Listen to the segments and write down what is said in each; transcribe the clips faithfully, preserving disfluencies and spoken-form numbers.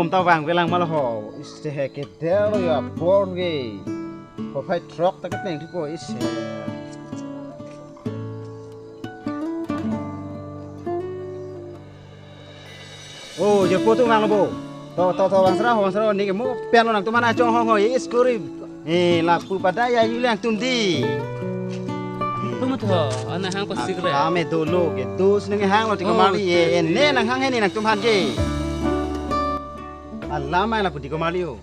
Anta vangvelang ma lo ho. Isi he kedel lo ya bor ke. Ko phai throk ta keteng thupo isi. Oh, jirpo atum vanglo bo. To, to, to, vangsra ho, vangsra ho, ne ke mo pen lo nangtum aphan chonghong ho, isi kori. Eh, lapu pada ya yu lang tum di. Tum tho, ana hang ko sikre. Kame dolo ke, dos nang hang lo ti. Oh, kamali, eh, eh, ne nang hang he ne nangtum aphan ke. Alam ai lapu ti kamali o.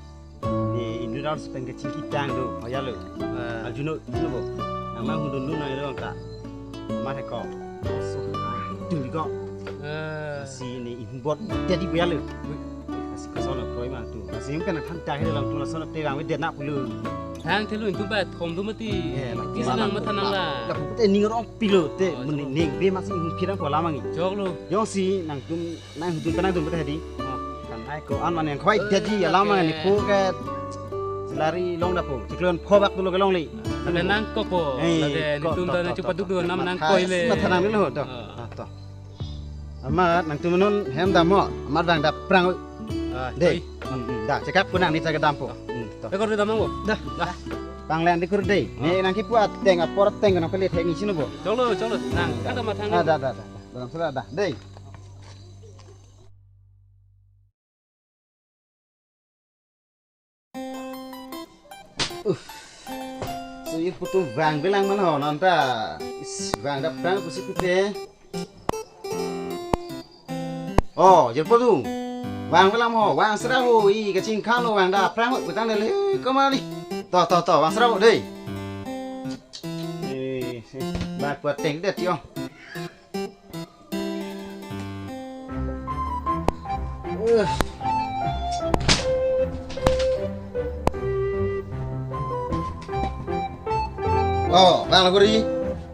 Ni inut arat pen kachingki tang do, hoya lo. Ah. Arjuno, arjuno bo. Nama hundun dun nang lo ka. Mar he ko. Tum di ko. Ah. Si ni inbot jadi boya lo. Si koson lo kroi ma tu. Si yung kan kan tang he lo tu lason te rang we det na pulo. Tang thelo intu ba thom do mati. Eh, la Kisi nang matha nang la. La pute ning rong pilo te. Oh, muni chok. Ning be masi inpirang ko lamang i. Chok lo. Jongsi nangtum nang hudun penang dun pute hadi. Oh. Kan ai ko an man yang khoi jadi alam man ni ko ke selari long da po. Siklon pho bak dulu ke long li. Lade nang ko po. Eh, lade ko, nitum to, da to, na to, cupat to. Duk do nam nang matha, koi le. Matha nang dulu to. Ah. Ah, to. Amat nangtum non hem dam mo. Amat vang dap prang. Ah, dei. Oi. Hmm, hmm, da, cekap kunang ni cekap dam po. Hmm, to. Ekor dam mo. Da. Da. Panglen di kur dei. Ah. Ne nang kipu ateng apor ateng nang pele thek ni sino bo. Cholo, cholo. Nang, kada matang. Ah, da, da, da. Dalam sudah da. Dei. Uh. So, ye putu vangvelang ma lo non ta. Is, vang dap prang pusi pute. Oh, jirpo atum. Vangvelang ho, vangsra ho, i kachingkhan lo vang dap prang ho, putang dele, kamali. To, to, to, vangsra ho, dei. Eh, ba kuat teng det yo. Eh. Oh, vanglo kori.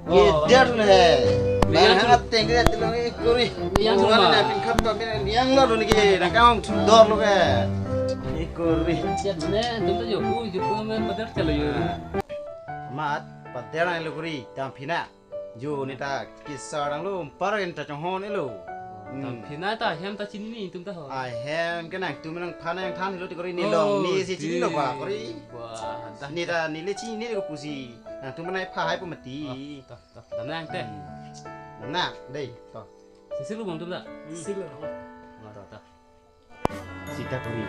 Oh, ye, vang. Dia dulu he. Yang bang tu. Teng dia dulu ni kori. Yang tu mana ma? Pin khap to pin yang lo dulu ni ke. Nang kang tu dor lo ke. Ni kori. Siap ne, tu tu yo, ku, yo, ku, men pader chalo yo. Ah. Mat, pader nang lo kori, dam phina. Jo, ne ta kisar dang lo, par en ta chonghon elo. Hmm. Dam phina ta hem ta chinine tum ta ho. Ahem ke nangtum nangphan nangthan helo ti kori ne long, oh, ne si chinine lo ba kori. Wah, dah. Ne ta ne le chinine ko pusi. Nangtum nangphan hai pu mati. Oh, dah, dah. Dam nang te. Hmm. Dam nang, dei. To. Sisi lo bang tum ta. Hmm. Sisi lo. Wah, dah, dah. Sita kori.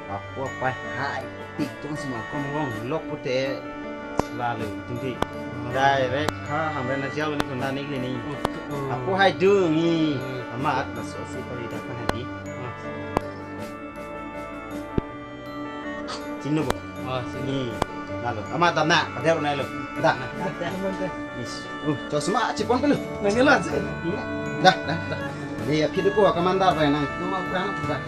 Apo apai hai tik tong si makom long lok pute lalu tinggi. Direct ha hamren na jauh ni kena ni ni. Oh, oh. Apo hai dungi. Hmm. Amat masuk si kori dapat hadi. Ah. Sino bo. Ah, sino. Ni. Lalu. Amat dam na. Pader na lo. Dah. Dah, dah. Is. Uh, cosma chipon pelu. Nang nila aja. Dah, dah, dah. Dia aphi depo kamandar pai nang. Nomor berapa dah?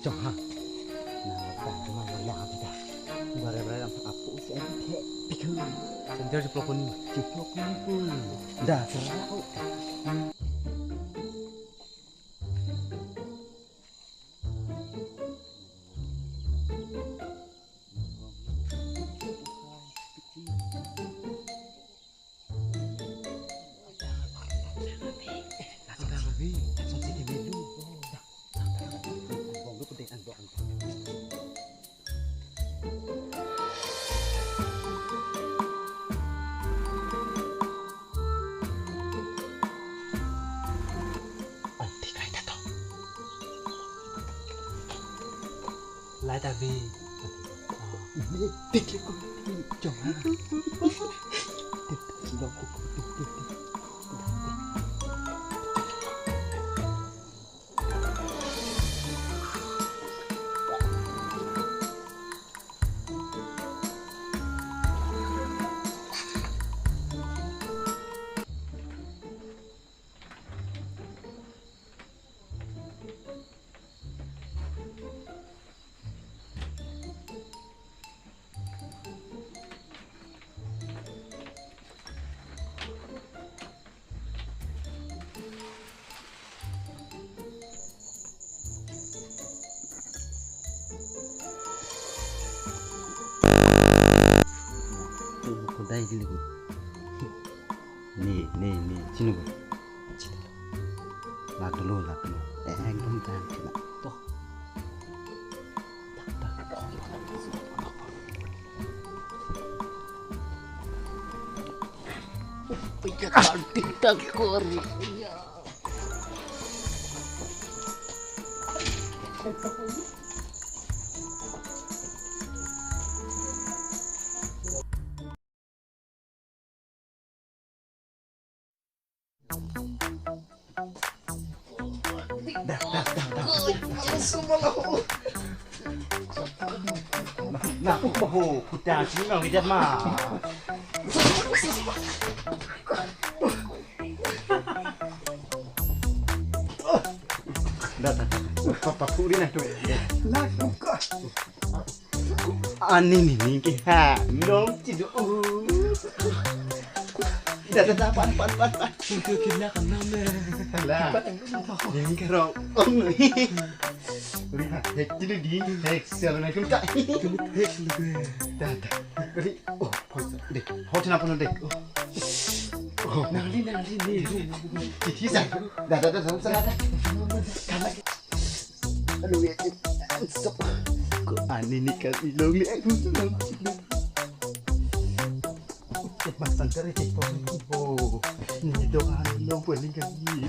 Chong ha. Nang tang cuma wala kita. Bare bare ang apu si ang the pikir. Sender si plokon ni. Si plokon ni pun. Dah, serah. Antik laita to. Laita bi. Ini tik ko jong ha. Tik, tik, tik, tik. Dah, dah. Dah, dah. Ni, ni, ni, sini ko. Lato lo, lato lo. Eh, ekdom tahan kena. Toh. Punya kantin tak kori. Nah, oh, oh, kuda sini mau lihat mah. Dah, dah, dah. Papa puri nah tu. Lah, buka. Ani ni ni ke ha. Nong cido. Dah, dah, dah, pan, pan, pan, pan. Untuk kita kenal meh. Lah. Ini kerong. Lihat, hek cido di, hek sel na kun ka. Hek lu. Dah, dah. Ready? Oh, pon. Deh, hot na pon deh. Oh. Oh, nangli, nangli, ni. Cici sa. Dah, dah, dah, dah, dah. Aduh, ya, ya. Stop. Ko ani ni kan ilong ni. Aduh, ilong. Eh, mas sangkar, eh, cek pon. Oh, ni doan ilong paling kan ni.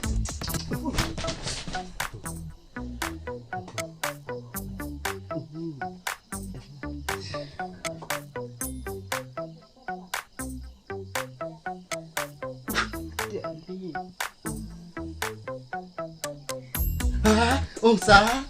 Ah, ongsa,